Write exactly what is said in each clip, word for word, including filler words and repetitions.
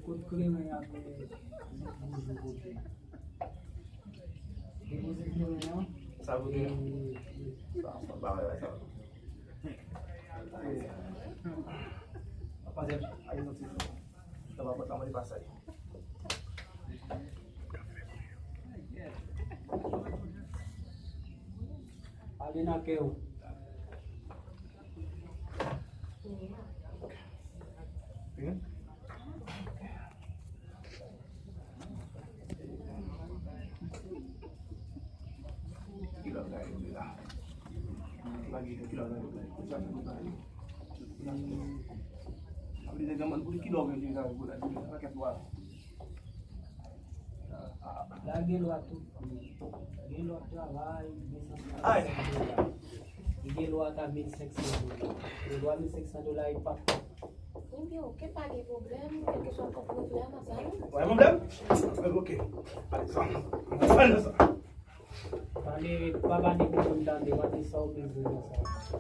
Kot kleren ak boujou kote? Depoze kleren an. Sa pou kleren? Sa, sa, sa, sa. Pase, ale nan ti. Sa va pot la, mwen li pa sa. Ale nan kè w. La gen lwa tou. Gen lwa travay, gen san dola. Li gen lwa ta mil senk san dola. Gen lwa mil senk san dola e pa. Ebyen, oke, pa gen pwoblèm. Kèlkeswa kòb mwen vle a, m ap ba nou. Pa gen pwoblèm? Ok. Alèksann. Alèksann. Pale, pa pale pou moun tande, pa di sa w bezwen nan sa.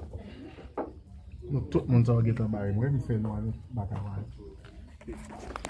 Nou tout moun sa yo gentan bay mwen, m fè nou ale baka mwen.